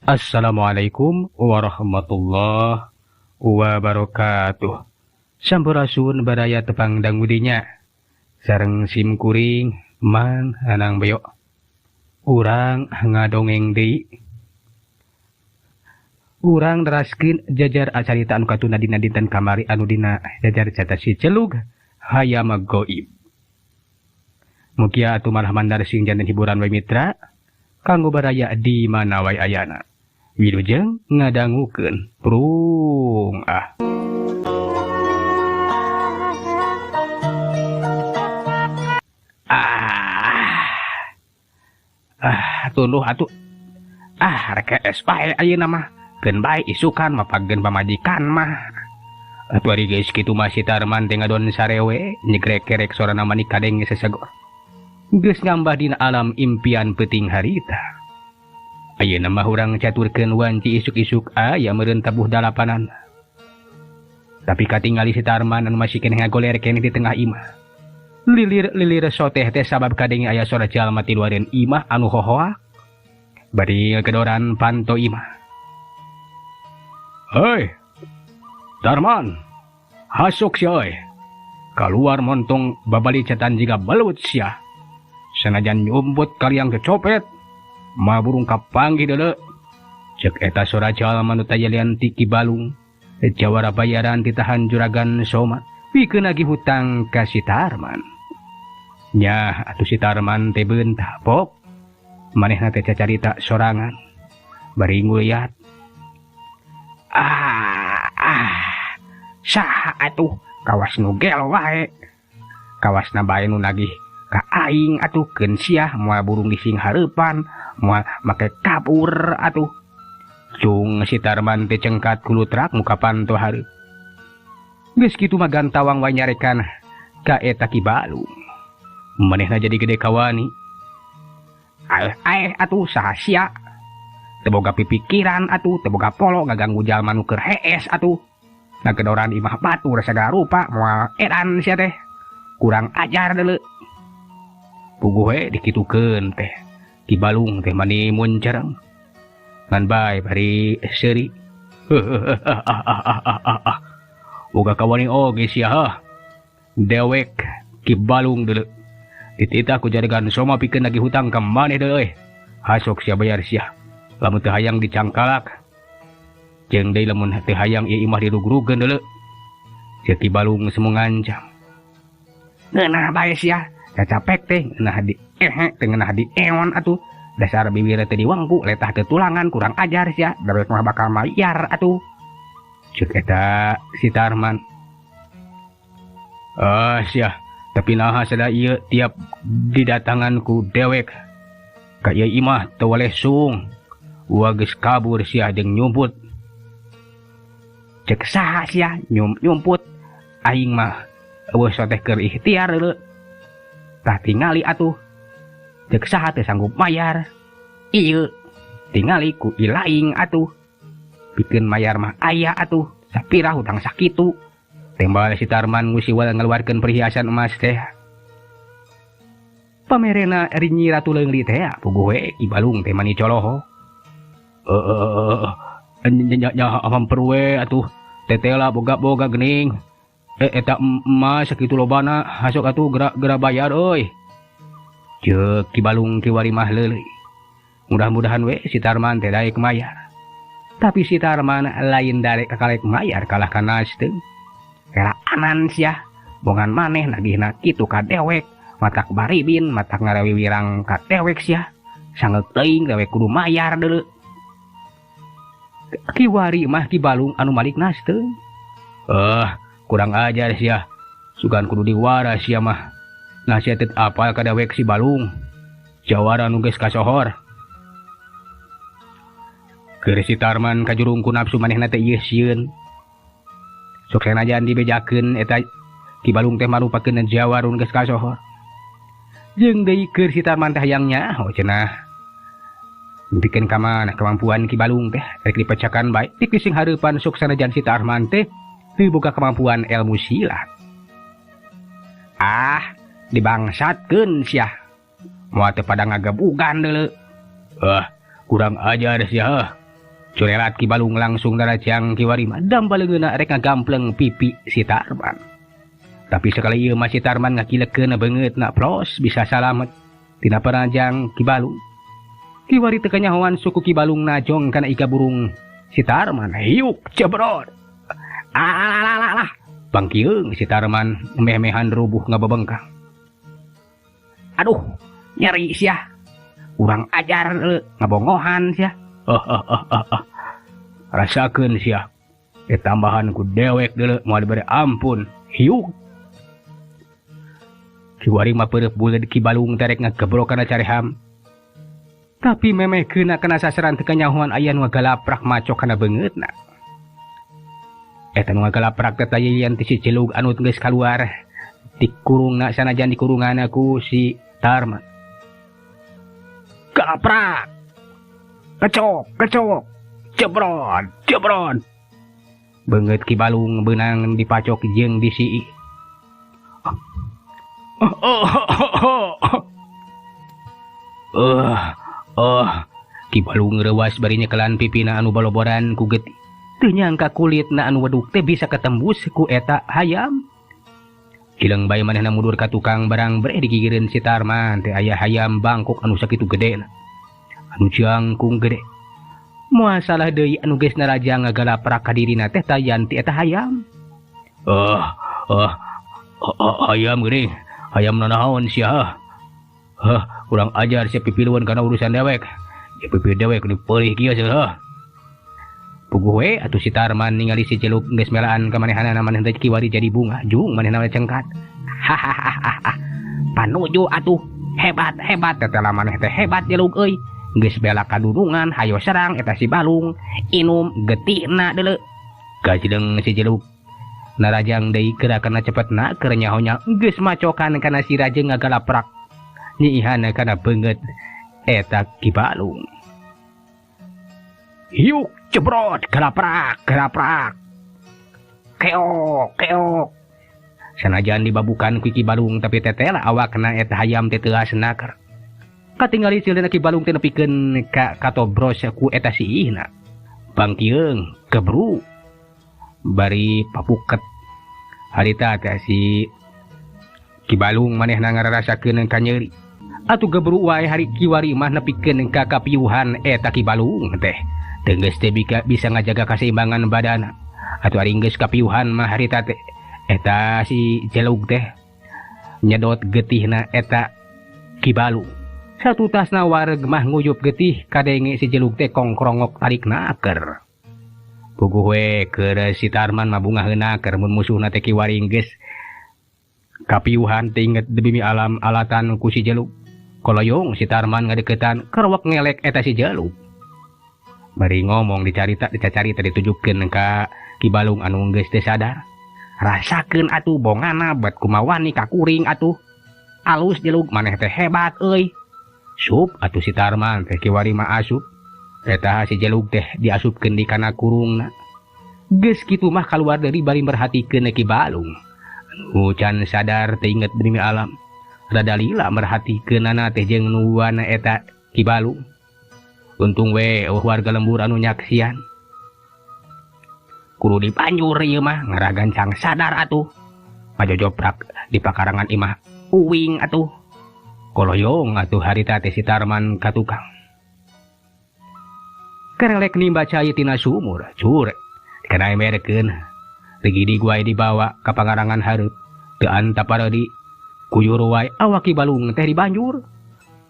Assalamualaikum warahmatullahi wabarakatuh. Sampurasun baraya tepang dangudinya. Sareng sim kuring Mang Anang Beyok. Urang ngadongeng deui. Urang neraskeun jajar acarita anu katuna dina dinten kamari anu dina jajar carita si Celug Hayam Goib. Mugia atuh malah mandar sing janten hiburan we mitra kanggo baraya di mana wae ayana. Wilujeng ngadangukeun prung ah. Ah, tunduh atuh. Ah, rek es bae ayeuna mah. Keun bae isukan mapageun pamajikan mah. Atuh ari geus kitu mah si Tarman teh ngadon sarewe nyegrek-kerek sorana mani kadenge sesegor. Geus ngambah dina alam impian peuting harita. Ayeuna mah urang caturkeun wanci isuk-isuk aya meureun tabuh dalapanan. Tapi katingali si Tarman anu masih keneh ngagoler keneh di tengah imah. Lilir-lilir soteh teh sabab kadenge aya sora jalma ti luareun imah anu hohoak. Bari kedoran panto imah. Hei, Tarman, hasuk sia euy. Kaluar montong babali cetan jiga belut sia. Sanajan nyumput kaliang kecopet, ma burung kapanggih deuleu. Ceuk eta sora jalma nu tayalian ti Ki Balung. Jawara bayaran ditahan juragan Soma, pikeun nagih hutang ka si Tarman. Nyah atuh si Tarman teh beunta pok. Manehna teh cacarita sorangan. Bari nguliat. Saha atuh kawas nu gelo wae. Kawasna bae nu nagih ka aing atuh keun siah moal burung dising hareupan, moal make kabur atuh. Cung si Tarman teh cengkat kulutrak muka panto hareup. Geus kitu mah gantawang wae nyarekan ka eta Ki Balung. Manehna jadi gede kawani. Aeh atuh saha sia. Teu boga pipikiran atuh, teu boga polo ngaganggu jalma nu keur hees atuh. Ngagedoran imah batur sagala rupa moal edan sia teh. Kurang ajar deuleu. Puguh we dikitukeun teh. Ki Balung teh mani muncereng. Ngan bae bari seuri. Boga kawani oge sia hah. Dewek Ki Balung deuleu. Dititah ku jaragan Soma pikeun nagih hutang ka maneh deui euy. Hasok sia bayar sia. Lamun teu hayang dicangkalak. Jeung deui lamun teu hayang ieu imah dirugrugeun deuleu. Ceuk Ki Balung semu ngancam. Ngeunah bae sia. Cacapek teh ngeunah di ehe teh ngeunah di eon atuh. Dasar bibir teh diwangku letah teh tulangan kurang ajar sia. Dewek mah bakal mayar atuh. Ceuk eta si Tarman. Ah sia, tapi naha sada ieu tiap didatangan ku dewek. Ka ieu imah teu waleh sung. Wa geus kabur sia jeung nyumput. Ceuk saha sia nyumput? Aing mah eueuh soteh keur ikhtiar deuleu. Tah tingali atuh. Ceuk saha teu sanggup mayar? Ieu tingali ku ilaing atuh. Pikeun mayar mah aya atuh. Sapira hutang sakitu. Tembal si Tarman ngusiwal ngaluarkeun perhiasan emas teh. Pamerena Rinyi Ratu Leungli teh puguh we Ki Balung teh mani coloho. Nya hamper we atuh. Tetela boga-boga geuning. Eta emas sakitu lobana hasok atuh geura bayar euy. Ceuk Ki Balung kiwari mah leuleui. Mudah-mudahan we si Tarman teh daek mayar. Tapi si Tarman lain darek kakalek mayar kalah kana steung. Keraanan sia, bongan maneh nagihna kitu ka dewek, matak baribin, matak ngarawiwirang ka dewek sia. Sangeuk teuing dewek kudu mayar deuleu. Kiwari mah Ki Balung anu malik nasteung. Kurang ajar sia. Sugan kudu diwara sia mah. Nah sia teu apal ka dewek si Balung. Jawara nu geus kasohor. Keur si Tarman kajurung ku nafsu manehna teh ieu sieun. Sok sanajan dibejakeun eta Ki Balung teh marupakeun jawara nu geus kasohor. Jeung deui keur si Tarman teh hayang nyaho cenah. Pikeun ka mana kemampuan Ki Balung teh rek dipecakan bae tik sing hareupan sok sanajan si Tarman teh teu boga kemampuan ilmu silat. Ah, dibangsatkeun sia. Moal teu pada ngagebugan deuleu. Kurang ajar sia. Curelat Ki Balung langsung darajang kiwari mah damba leungeunna rek ngagampleng pipi si Tarman. Tapi sekali ieu mah si Tarman ngakilekeun beungeutna plos bisa salamet tina paranjang Ki Balung. Kiwari teu kanyahoan suku Ki Balung najong kana iga burung si Tarman hiuk jebrot. Alah bangkieung si Tarman meh-mehan rubuh ngabebengkang. Aduh, nyeri sia. Urang ajar ngabongohan sia. Rasakeun sia. Tambahan ku dewek deuleu moal dibere ampun. Hiuk. Kiwari mah peureup buleud Ki Balung terek ngagebrok kana careham. Tapi memeh keuna kana sasaran teu kanyahoan aya nu ngagalaprak macok kana beungeutna. Eta nu ngagalaprak teh tayeyan ti si Jelug anu geus kaluar dikurungna sanajan dikurungan ku si Tarman. Galaprak. Kecok, kecok, jebrot, jebrot. Beungeut Ki Balung beunang dipacok jeung disii. Ki Balung reuwas bari nyekelan pipina anu baloboran ku getih. Teu nyangka kulitna anu weduk teh bisa ketembus ku eta hayam. Cileng bae manehna mundur ka tukang barang breh digigireun si Tarman teh aya hayam bangkok anu sakitu gedena. Anu jangkung gede. Moal salah deui anu geus naraja ngagalaprak ka dirina teh tayan ti eta hayam. Hayam geuning. Hayam nanaon sia? Hah, kurang ajar sia pipiluan kana urusan dewek. Ya pipi dewek dipeulih kieu sia. Puguh we atuh si Tarman ningali si Jeluk geus melaan ka manehanana maneh teh kiwari jadi bunga jung manehna we cengkat. Hahaha. Panuju atuh hebat hebat tetela maneh teh hebat Jeluk euy. Geus bela kadunungan hayo serang eta si Balung inum getihna deuleu. Kajideung si Jeluk narajang deui gerakanna cepetna keur nyaho-nya geus macokan kana si raja ngagalaprak nyiihana kana beungeut eta Ki Balung. Hiuk jebrot galaprak galaprak keok keok. Sanajan dibabukan ku Ki Balung tapi tetela awakna eta hayam teh teuas naker. Katingali sileuna Ki Balung teh nepikeun ka katobros ku eta siihna. Bangkieung kebru bari papuket. Harita teh si Ki Balung manehna ngararasakeun ka nyeri. Atuh gebru wae hari kiwari mah nepikeun ka kapiuhan eta Ki Balung teh. Teu geus teh bisa ngajaga kaseimbangan badana. Atuh ari geus kapiuhan mah harita teh eta si Jelug teh nyedot getihna eta Ki Balung. Satutasna wareg mah nguyup getih kadenge si Jelug teh kongkrongok tarik naker. Puguh we keur si Tarman mah bungaheuna keur mun musuhna teh kiwari geus kapiuhan teh inget demi alam alatan ku si Jelug. Koloyong si Tarman ngadeukeutan kerwek ngelek eta si Jelug. Bari ngomong dicarita dicacarita ditujukeun ka Ki Balung anu geus teu sadar. Rasakeun atuh bongana bet kumawani ka kuring atuh. Alus Jelug maneh teh hebat euy. Sup atuh si Tarman teh kiwari mah asup. Eta si Jelug teh diasupkeun di kana kurungna. Geus kitu mah kaluar deui bari merhatikeun Ki Balung. Anu can sadar teh inget demi alam. Rada lila merhatikeunana teh jeung nuwana eta Ki Balung. Untung we eueuh warga lembur anu nyaksian. Kudu dipanjur ieu mah ngaragancang sadar atuh. Pajojoprak di pakarangan imah uwing atuh. Koloyong atuh harita teh si Tarman ka tukang. Kerelek nimba cai tina sumur, cur. Dikana emerkeun. Rigidi guai dibawa ka pangarangan hareup. Teu antap di kuyur wae awak Ki Balung teh dibanjur.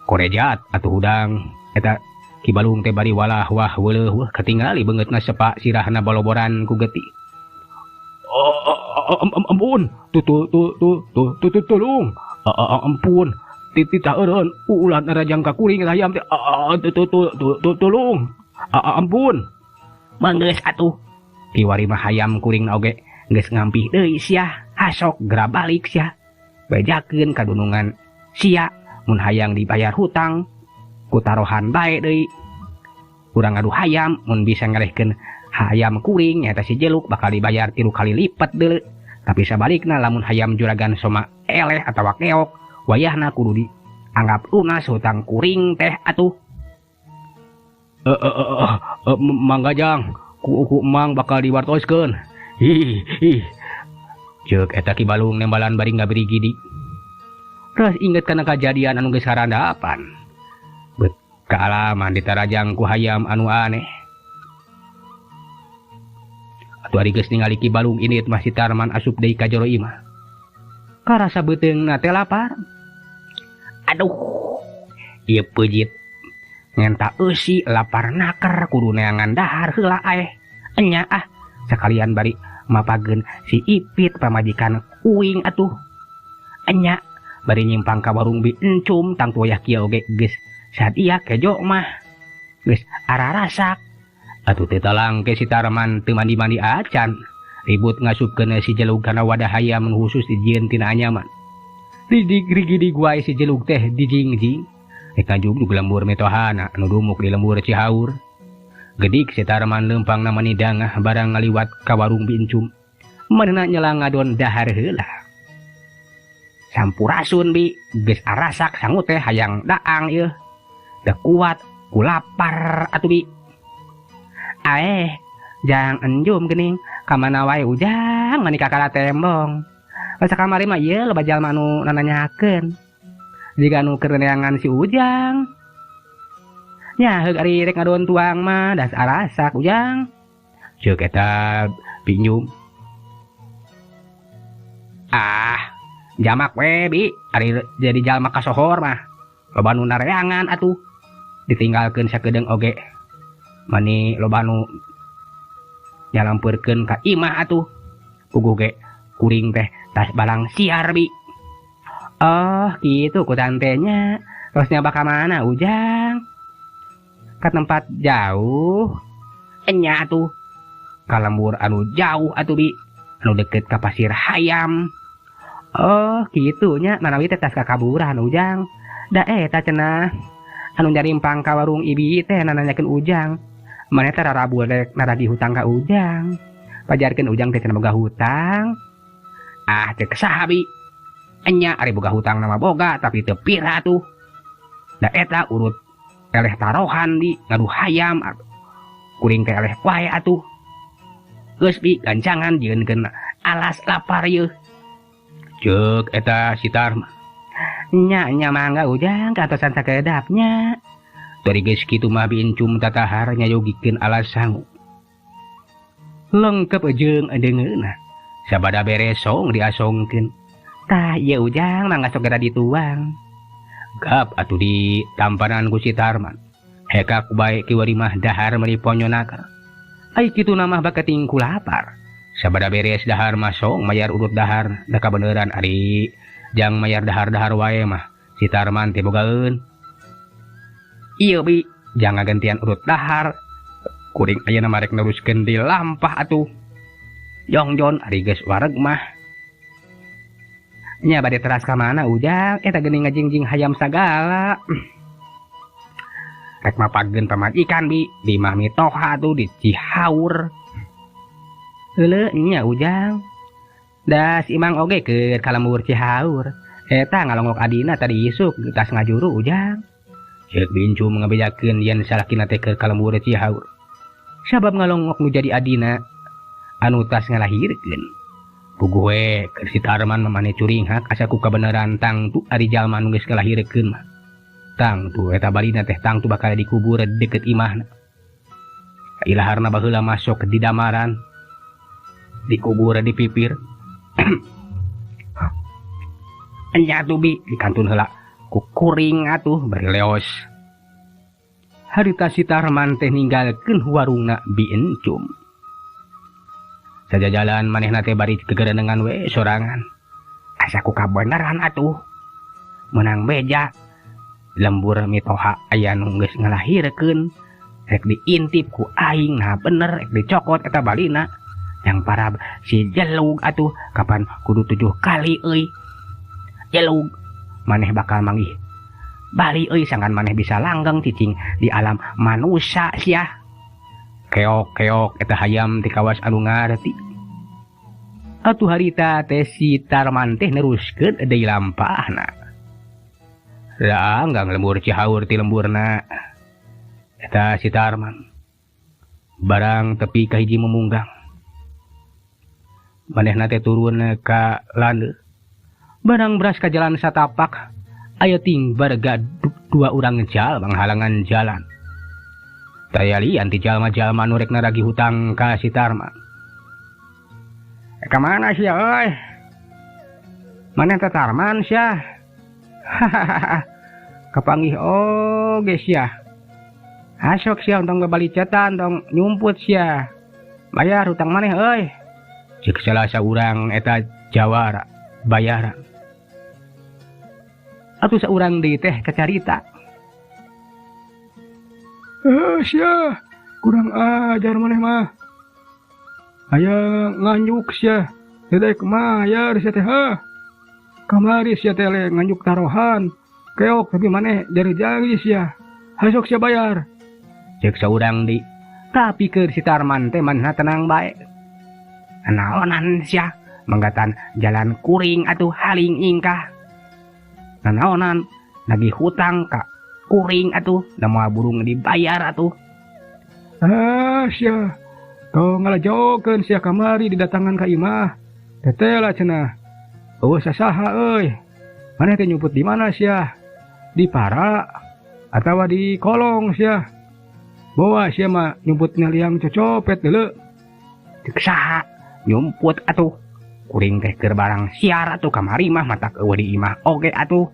Korejat atuh hudang eta Ki Balung teh bari walah wah weuleuh weuh katingali beungeutna sepak sirahna baloboran ku getih. Ampun, tu tu tu tu tu tu tolong. Ampun. Titah eureun ulah narajang ka kuring hayam teh tu tu tu tolong. Ampun. Manggeus atuh. Kiwari mah hayam kuring oge geus ngampih deui sia, hasok geura balik sia. Bejakeun kadunungan sia mun hayang dibayar hutang ku tarohan bae deui. Urang ngadu hayam mun bisa ngalehkeun hayam kuring nyaeta si Jeluk bakal dibayar 3 kali lipat deuleu. Tapi sabalikna lamun hayam juragan soma eleh atawa keok wayahna kudu dianggap lunas hutang kuring teh atuh. Mangga Jang, ku Mang bakal diwartoskeun. Ih, ih. Ceuk eta Ki Balung nembalan bari ngabirigidi. Terus inget kana kajadian anu geus harandapan. Bet kaalaman ditarajang ku hayam anu aneh. Atuh ari geus ningali Ki Balung indit mah si Tarman asup deui ka jero imah. Karasa beuteungna teh lapar. Aduh, ieu peujit ngenta eusi lapar naker kudu neangan dahar heula aeh. Enya ah, sakalian bari mapageun si Ipit pamajikan uing atuh. Enya bari nyimpang ka warung Bi Encum tangtu wayah kieu oge geus sadia kejo mah. Geus ararasak. Atuh teu talangke si Tarman teu mandi-mandi acan. Ribut ngasupkeun si jelug kana wadah hayam nu khusus dijieun tina anyaman. Ridig-rigidig wae si jelug teh dijingjing. Rek ngajugjug lembur mitohana anu dumuk di lembur Cihaur. Gedik si Tarman leumpangna mani dangah barang ngaliwat ka warung Bi Encum. Manehna nyelang ngadon dahar heula. Sampurasun Bi, geus arasak sangu teh hayang daang ieu. Teu kuat ku lapar atuh Bi. Aeh, jang enjum geuning, ka mana wae Ujang mani kakala tembong. Masa kamari mah ieu loba jalma anu nananyakeun. Jiga anu keur neangan si Ujang. Nya heug ari rek ngadon tuang mah das arasak Ujang. Ceuk eta Bi Encum. Ah, jamak we Bi, ari jadi jalma kasohor mah. Loba nu nareangan atuh. Ditinggalkeun sakedeung oge. Mani loba nu nyalampeurkeun ka imah atuh. Puguh ge kuring teh tas balang siar Bi. Oh, gitu ku tantenya. Terus nyaba ka mana Ujang? Ka tempat jauh. Enya atuh. Ka lembur anu jauh atuh Bi. Anu deket ka pasir hayam. Oh, gitu nya. Manawi teh tas kakaburan Ujang. Da eta cenah. Anu nyarimpang ka warung Ibi teh nananyakeun Ujang. Maneh teh rarabu rek naragi hutang ka Ujang. Pajarkeun Ujang teh cenah boga hutang. Ah, teh saha Bi? Enya ari boga hutang nama boga tapi teu pira tuh. Da eta urut eleh tarohan Bi, ngadu hayam. Kuring teh eleh wae atuh. Geus Bi, gancangan jieunkeun alas lapar yeuh. Ceuk eta si Tarman. Nya nya mangga Ujang kaatosan sakedapnya. Dari geus kitu mah Bi Encum tatahar nyayogikeun alas sangu. Lengkep jeung deungeunna. Sabada beres song diasongkeun. Tah ieu Ujang mangga sok geura dituang. Gap atuh di tampanan ku si Tarman. Heka ku bae kiwari mah dahar meuni ponyonaker. Ai kitu mah baketing ku lapar. Sabada beres dahar mah song mayar urut dahar. Da kabeneran ari jang mayar dahar-dahar wae mah si Tarman teh bogaeun. Ieu Bi, jang ngagantian urut dahar. Kuring ayeuna mah rek neruskeun di lampah atuh. Jongjon ari geus wareg mah. Nya bade teras ka mana Ujang? Eta geuning ngajingjing hayam sagala. Rek mapageun pamajikan Bi, di mah mitoha atuh di Cihaur. Heuleuh nya Ujang. Da si Imang oge keur ka lembur Cihaur. Eta ngalongok adina tadi isuk tas ngajuru Ujang. Ceuk Bi Encum ngabejakeun yen salakina teh keur ka lembur Cihaur. Sabab ngalongok nu jadi adina anu tas ngalahirkeun. Puguh we keur si Tarman mah mane curinghak asa ku kabeneran tangtu ari jalma nu geus ngalahirkeun mah. Tangtu eta balina teh tangtu bakal dikubur deket imahna. Ilaharna baheula masuk di damaran. Dikubur di pipir. Enya atuh Bi, dikantun heula ku kuring atuh bari leos. Harita si Tarman teh ninggalkeun warungna Bi Encum. Sajajalan manehna teh bari kegerenengan we sorangan. Asa ku kabeneran atuh. Meunang beja lembur mitoha aya nu geus ngalahirkeun. Rek diintip ku aing nah bener rek dicokot eta balina. Yang para si jelug atuh kapan kudu 7 kali euy. Jelug maneh bakal manggih. Bali euy sangkan maneh bisa langgeng cicing di alam manusia sia. Keok-keok eta hayam ti kawas anu ngarti. Atuh harita teh si Tarman teh neruskeun deui lampahna. Da anggang lembur Cihaur ti lemburna. Eta si Tarman. Barang tepi ka hiji memunggang. Manehna teh turun ka landeuh. Barang beras ka jalan satapak, aya ting barga dua urang jalma nghalangan jalan. Taya lian ti jalma-jalma nu rek naragi hutang ka si Tarman. Ka mana sia euy? Maneh teh Tarman sia? Hahaha. Kapanggih oge sia. Asok sia tong babalicetan tong nyumput sia. Bayar hutang maneh euy. Cek salah saurang eta jawara bayaran. Atuh saurang deui teh kacarita. Sia, kurang ajar maneh mah. Aya nganyuk sia, teu daek mayar sia teh heuh. Kamari sia teh nganyuk tarohan. Keok tapi maneh jari-jari sia. Hasok sia bayar. Cek saurang deui. Tapi keur si Tarman teh manehna tenang bae. Naonan sia, manggatan jalan kuring atuh haling ingkah. Nanaonan nagih hutang ka kuring atuh, da moal burung dibayar atuh. Ah sia, tong ngalajokeun sia kamari didatangan ka imah. Teteh lah cenah. Eueuh sasaha euy. Maneh teh nyumput di mana sia? Di para atawa di kolong sia? Bawa sia mah nyumput liang cocopet deuleu. Cek saha nyumput atuh. Kuring teh keur barang siar atuh kamari mah matak eueuh di imah oge atuh.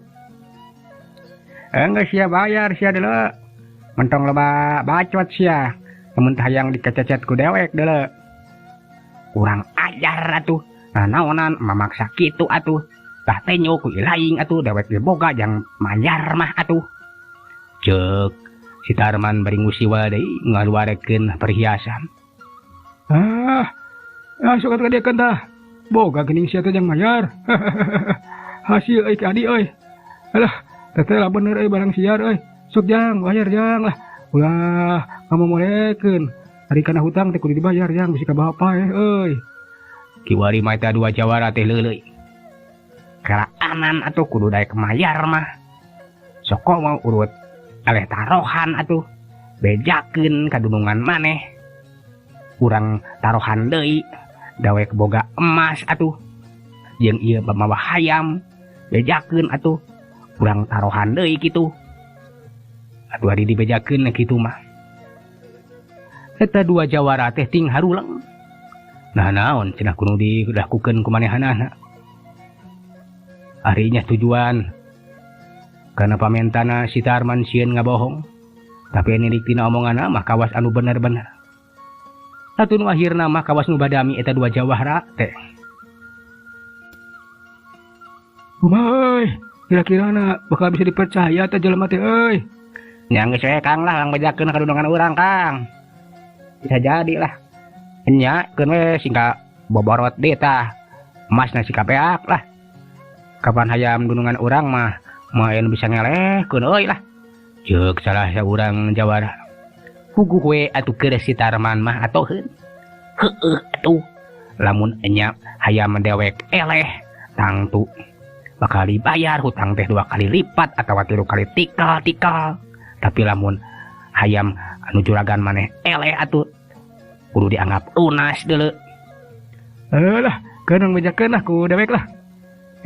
Enggeus sia bayar sia deuleu. Mentong loba bacot sia. Lamun teh hayang dikececet ku dewek deuleu. Kurang ajar atuh. Nah naonan mamaksa kitu atuh. Tah tenyo ku ilaing atuh dewek ge boga jang mayar mah atuh. Ceuk si Tarman bari ngusiwa deui ngaluarekeun perhiasan. Ah, sok atuh kadiekeun tah. Boga geuning sia teh jang mayar. Hasil euy ka adi euy. Alah, teteh lah bener euy barang siar euy. Sok jang bayar jang lah. Ulah ngamomolekeun. Ari kana hutang teh kudu dibayar jang bisi ka bapa euy. Kiwari mah eta dua jawara teh leuleui. Karaanan atuh kudu daek mayar mah. Sok mau urut aleh tarohan atuh. Bejakeun ka dunungan maneh. Urang tarohan deui. Dawek boga emas atuh. Jeung ieu mawa hayam. Bejakeun atuh. Urang tarohan deui kitu. Atuh ari dibejakeun kitu mah. Eta dua jawara teh ting haruleng. Nah naon cenah kudu dilakukeun ku manehanana. Arinya tujuan karena pamentana si Tarman sieun ngabohong. Tapi nilik tina omonganna mah kawas anu bener-bener. Atuh nu akhirna mah kawas nu badami eta dua jawara teh. Kumaha euy? Kira-kirana bakal bisa dipercaya teh jelema teh euy. Nya geus we Kang lah, lang bejakeun ka dunungan urang Kang. Bisa jadi lah. Nya keun we singka boborot deui tah. Emasna si kapeak lah. Kapan hayam dunungan urang mah main bisa ngelehkeun euy lah. Ceuk salah saurang jawara. Puguh we atuh keur si Tarman mah atoheun. Heueuh atuh. Lamun enya hayam dewek eleh tangtu bakal dibayar hutang teh 2 kali lipat atawa 3 kali tikal-tikal. Tapi lamun hayam anu juragan maneh eleh atuh kudu dianggap lunas deuleu. Heuh lah, keunang bejakeun lah ku dewek lah.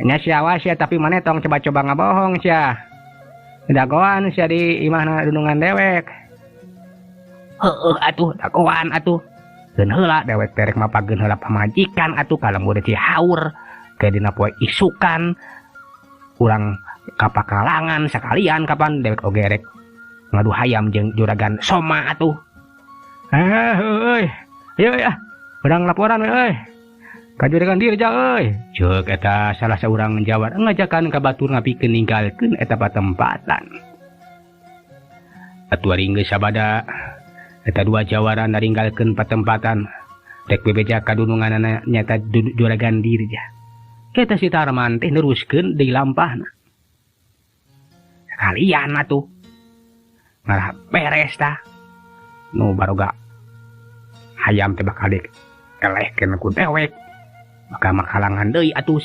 Nya sia awas sia tapi maneh tong coba-coba ngabohong sia. Dagoan sia di imahna dunungan dewek. Heueuh atuh dagoan atuh. Keun heula dewek teh rek mapageun heula pamajikan atuh ka lembur Cihaur. Ke dina poe isukan urang kapakalangan sakalian kapan dewek oge rek ngadu hayam jeung juragan Soma atuh. Heueuh euy. Ayo ah, urang laporan we euy. Ka juragan Dirja euy. Ceuk eta salah saurang jawar ngajakan ka batur ngapikeun ninggalkeun eta patempatan. Atuh ari geus sabada eta dua jawara naringgalkeun patempatan rek bebeja ka dununganana nyata juragan Dirja. Eta si Tarman teh neruskeun deui lampahna. Sekalian atuh. Ngarah beres tah. Nu baroga hayam teh bakal dielehkeun ku dewek. Bakal makalangan deui atuh.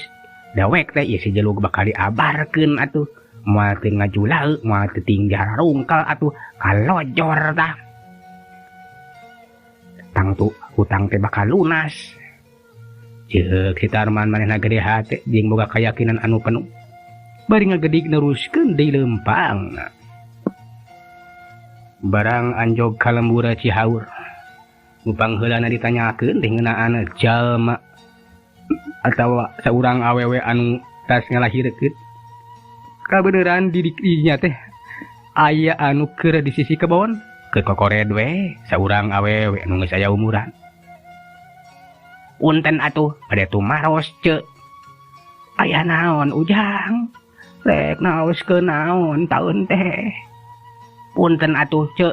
Dewek teh ieu si jelug bakal diabarkeun atuh. Moal teu ngajulaeuk, moal teu tinggal rungkel atuh kalojor tah. Tangtu hutang teh bakal lunas. Ceuk si Tarman manehna gede hate jeung boga keyakinan anu penuh. Bari ngagedig neruskeun deui lempangna. Barang anjog ka lembur Cihaur. Upangheulana ditanyakeun teh ngeunaan jalma atawa saurang awewe anu tas ngalahirkeun. Kabeneran di dinya teh aya anu keur di sisi kebon keur kokored we saurang awewe anu geus aya umuran. Punten atuh bade tumaros ceu. Aya naon Ujang? Rek naoskeun naon taun teh? Punten atuh ceu.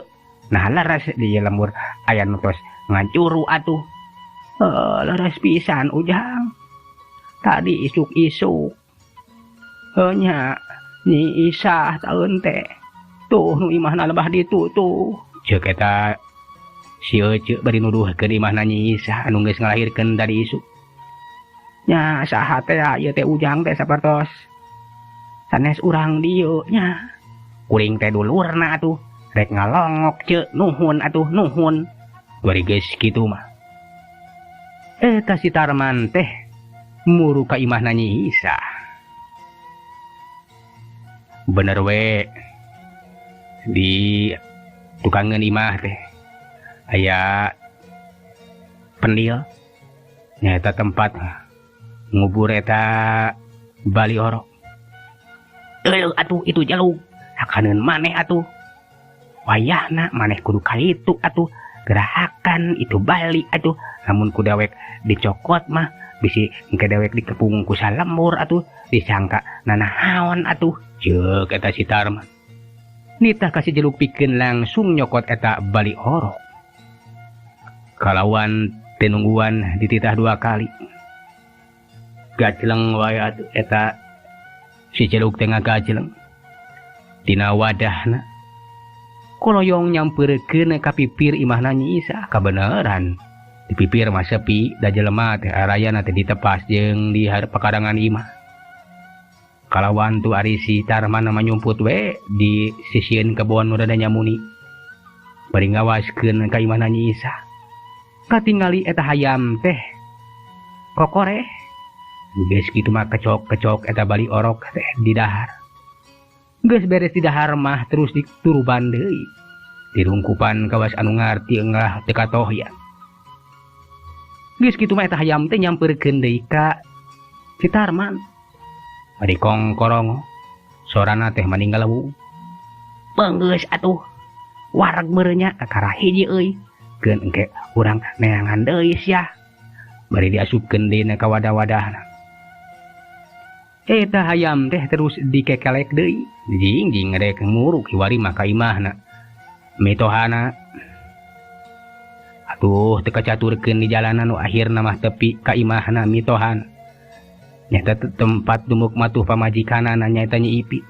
Nah leres di lembur aya nu tos ngajuru atuh. Leres pisan Ujang. Tadi isuk-isuk. Nya Nyi Isah taun teh. Tuh nu imahna lebah ditu tuh. Ceuk eta si Ece bari nuduhkeun imahna Nyi Isah anu geus ngalahirkeun tadi isuk. Nya saha teh ieu teh Ujang teh sapertos sanes urang dieu nya. Kuring teh dulurna atuh. Rek ngalongok ceu nuhun atuh nuhun. Bari geus kitu mah. Eta si Tarman teh muru ka imahna Nyi Isah. Bener we di tukangeun imah teh aya pendil nyaeta tempat ngubur eta bali orok. Eueuh atuh itu jaluk hakaneun maneh atuh. Wayahna maneh kudu kaitu atuh gerahakan itu bali atuh. Lamun ku dewek dicokot mah bisi engke dewek dikepung ku salembur atuh disangka nanahaon atuh. Ceuk eta si Tarman. Nitah kasih jeluk pikeun langsung nyokot eta bali orok. Kalawan tenungguan dititah dua kali. Gajleng wae atuh eta si jeluk teh ngagajleng. Dina wadahna koloyong nyampeurkeun ka pipir imahna Nyi Isah. Kabeneran di pipir mah sepi da jelema teh arayana teh ditepas jeung di pakarangan imah. Kalawan tu ari si Tarman mah nyumput we di sisieun kebon nu rada nyamuni. Bari ngawaskeun ka imahna Nyi Isah. Katingali eta hayam teh kokoreh. Geus kitu mah kecok-kecok eta bali orok teh di dahar. Geus beres di dahar mah terus dituruban deui. Dirungkupan kawas anu ngarti enggah teu katohyan. Geus kitu mah eta hayam teh nyampeurkeun deui ka si Tarman. Bari kongkorongo sorana teh maninggal lewu. Peunggeus atuh wareg meureun nya kakara hiji euy. Keun engke urang neangan deui sia. Bari diasupkeun deui ka wadah-wadahna. Eta hayam teh terus dikekelek deui. Jingjing rek muruk hiwari mah ka imahna. Mitohana atuh teu kacaturkeun di jalanan nu akhirna mah tepi ka imahna mitohana. Nyata tempat dumuk matuh pamajikanana nyaeta Nyi Ipi.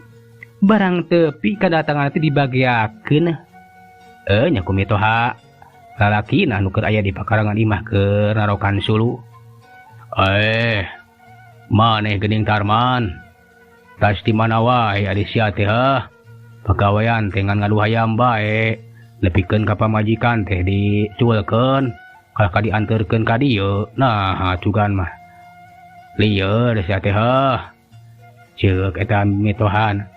Barang tepi kadatangan teh dibageakeun. Nya ku mitoha lalakina anu keur aya di pakarangan imah keur narokan sulu. Maneh geuning Tarman. Tas di mana wae ari sia teh heuh. Pagawean teh ngan ngadu hayam bae. Nepikeun ka pamajikan teh dicuelkeun, kalah ka dianterkeun ka dieu. Nah, cugan mah. Lieur sia teh heuh. Ceuk eta mitohan.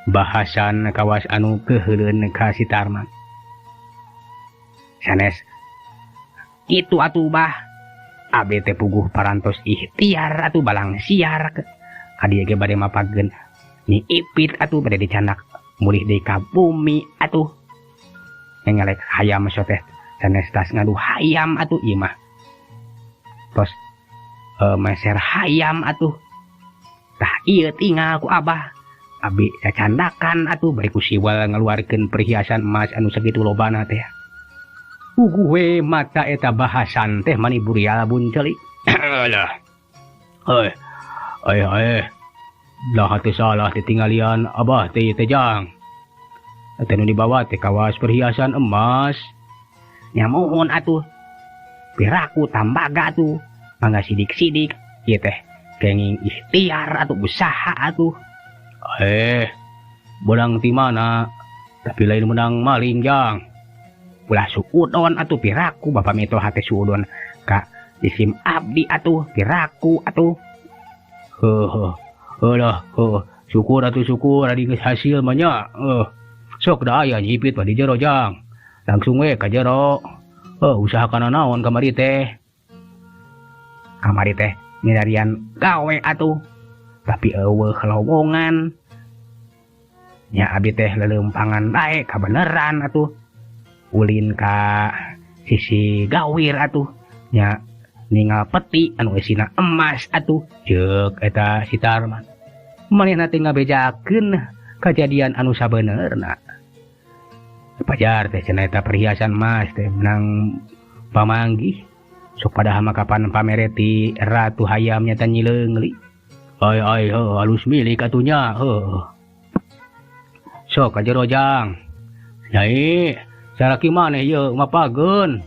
Bahasan kawas anu keuheuleun ka si Tarman. Sanes kitu atuh bah. Abdi teh puguh parantos ikhtiar atuh balang siar ka dieu ge bade mapageun Nyi Ipit atuh bade dicanak mulih deui ka bumi atuh. Ngelek hayam so teh sanes tas ngadu hayam atuh ieu mah. Tos meser hayam atuh. Tah ieu tinggal ku abah. Abi cacandakan atuh bari ku siwal ngaluarkeun perhiasan emas anu sakitu lobana teh. Puguh we mata eta bahasan teh mani burial buncelik. Alah. Hei. Lah teh salah ditinggalian abah teh teh jang. Eta nu dibawa teh kawas perhiasan emas. Nya muhun atuh. Piraku tambaga atuh. Mangga sidik-sidik ieu teh kenging ikhtiar atuh usaha atuh. Beunang ti mana? Tapi lain menang maling jang. Ulah suudon atuh piraku Bapak mitoha teh suudon ka isim abdi atuh piraku atuh. Heuh heuh heuh syukur atuh syukur ari geus hasil mah nya. Sok da aya nyipit mah di jero jang. Langsung we ka jero. Usaha kana naon kamari teh? Kamari teh milarian gawe atuh. Tapi eueuh lowongan. Nya abi teh leuleumpangan bae kabeneran atuh. Ulin ka sisi gawir atuh. Nya ningal peti anu eusina emas atuh. Ceuk eta si Tarman. Manehna teh ngabejakeun kajadian anu sabenerna. Pajar teh cenah eta perhiasan emas teh menang pamanggih. Sok padahal mah kapan pamereti ratu hayam nyata nyileungli. Ai ai heuh halus milik atunya heuh. Sok ka jero jang. Nyai salaki maneh ieu mapageun.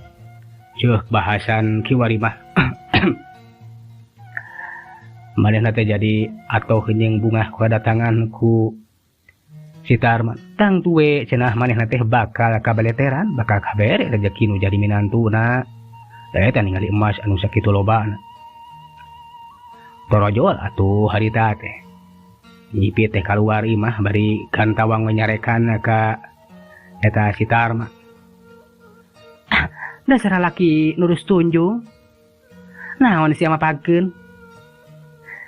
Ceuh bahasan kiwari mah. Manehna teh jadi atoh jeung bungah kadatangan ku si Tarman. Tang tuwe cenah manehna teh bakal kabaleteran, bakal kabere rezeki nu jadi minantuna. Eta ningali emas anu sakitu lobana. Torojol atuh harita teh. Nyipit teh kaluar imah bari kantawang menyarekan ka eta si Tarman. Dasar laki nurus tunjung. Naon sia mapageun?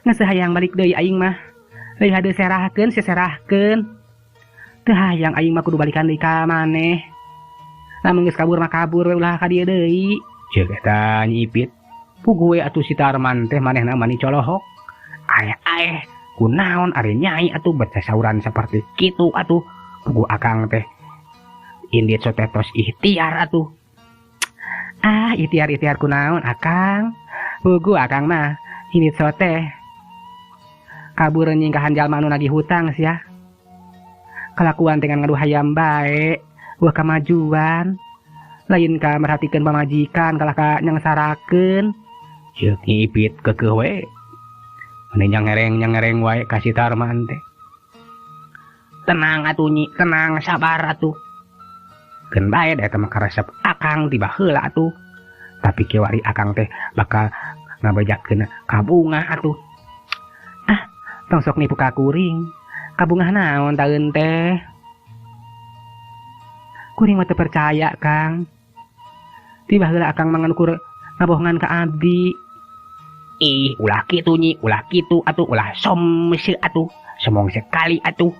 Geus hayang balik deui aing mah. Leuwih hade serahkeun seserahkeun. Teu hayang aing mah kudu balikan deui ka maneh. Lamun geus kabur mah kabur we ulah ka dieu deui. Ceuk eta nyipit. Puguh we atuh si Tarman teh manehna mani colohok. Aeh-aeh kunaon ari nyai atuh becasauran saperti kitu atuh. Puguh akang teh indit sotetos ikhtiar atuh. Ah, ikhtiar-ikhtiar kunaon akang. Puguh akang mah indit soteh kabur nyingkahan jalma anu nagih hutang sia. Kalakuan dengan ngadu hayam bae, wah kamajuan. Lain ka merhatikeun pamajikan kalah ka nyangsarakeun. Ceuk ngipit keukeuh we. Mane nyangereng-nyangereng wae ka si Tarman teh. Tenang atuh nyi, tenang sabar atuh. Keun bae da eta mah karesep akang tiba heula atuh. Tapi kiwari akang teh bakal ngabejakeun kabungah atuh. Ah, tong sok nipu ka kuring. Kabungah naon taeun teh? Kuring mah teu percaya, Kang. Tiba heula akang mah ngukur ngabohongan ka abdi. Ih, ulah kitu nyi, ulah kitu atuh, ulah somse atuh, somong sekali atuh.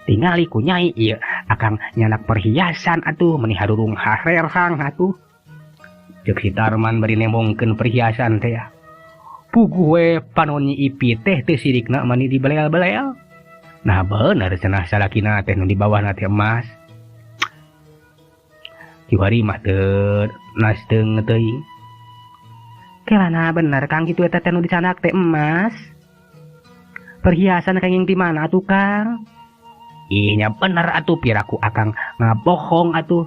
Tingali ku nyai ieu akang nyanak perhiasan atuh, meni harurung harerhang atuh. Ceuk si Tarman bari nembongkeun perhiasan teh ya. Puguh we panon Nyi Ipit teh teu sirikna mani dibelel-belel. Nah bener cenah salakina teh nu di bawahna teh emas. Kiwari mah teu nasteung teuing. Kelana bener Kang kitu eta teh nu dicanak teh emas. Perhiasan kenging di mana atuh Kang? Ih nya bener atuh piraku akang ngabohong atuh.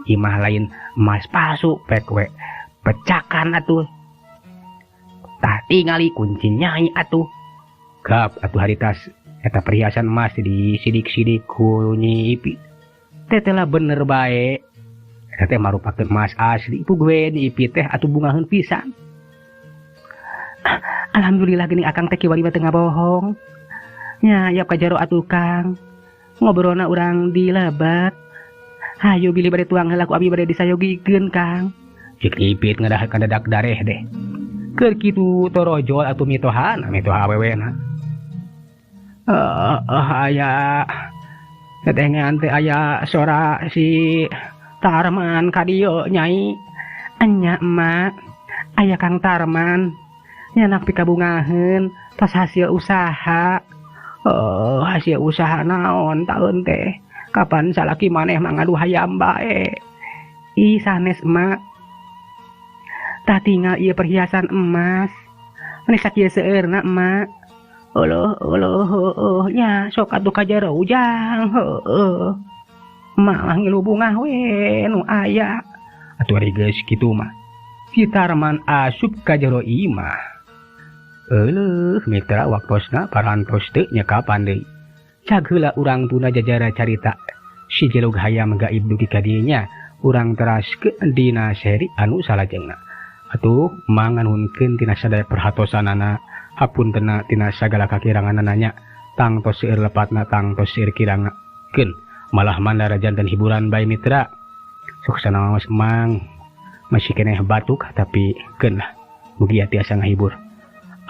Imah lain emas palsu pek we pecakan atuh. Tah tingali kunci nyai atuh. Gap atuh haritas eta perhiasan emas disidik-sidik ku Nyi Ipit. Teteh lah bener bae. Eta teh marupakeun emas asli. Puguh we Nyi Ipit teh atuh bungaheun pisan. Alhamdulillah geuning akang teh kiwari mah teu ngabohong. Nya yap ka jero atuh Kang. Ngobrolna urang di lebat. Hayu bilih bade tuang heula ku abi bade disayogikeun Kang. Ceuk Ipit ngadah kadadak dareh deh. Keur kitu torojol atuh mitohana mitoha awewena. Aya tetengan teh aya sora si Tarman ka dieu nyai. Enya emak aya Kang Tarman nyanak pikabungaheun tos hasil usaha. Oh, hasil usaha naon taeun teh? Kapan salaki maneh mah ngadu hayam bae. Ih sanes emak. Tah tinggal ieu perhiasan emas. Meni sakieu seueurna emak. Uluh uluh heueuh nya sok atuh ka jero ujang heueuh. Emak mah ngilu bungah we nu aya. Atuh ari geus kitu mah. Si Tarman asup ka jero imah. Euleuh mitra waktosna parantos teu nya kapan deui. Cag heula urang tuna jajara carita si jelug hayam gaib dugi ka dieu nya. Urang teraskeun dina seri anu salajengna. Atuh manganunkeun tina sadaya perhatosanana, hapuntena tina sagala kakiranganana nya, tangtos seueur lepatna, tangtos seueur kirangna. Keun malah mandara janten hiburan bae mitra. Sok sanaos Mang masih keneh batuk tapi keun lah mugia tiasa ngahibur.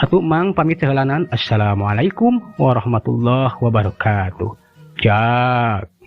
Atuh Mang pamit sahelanan. Assalamualaikum warahmatullahi wabarakatuh. Jak.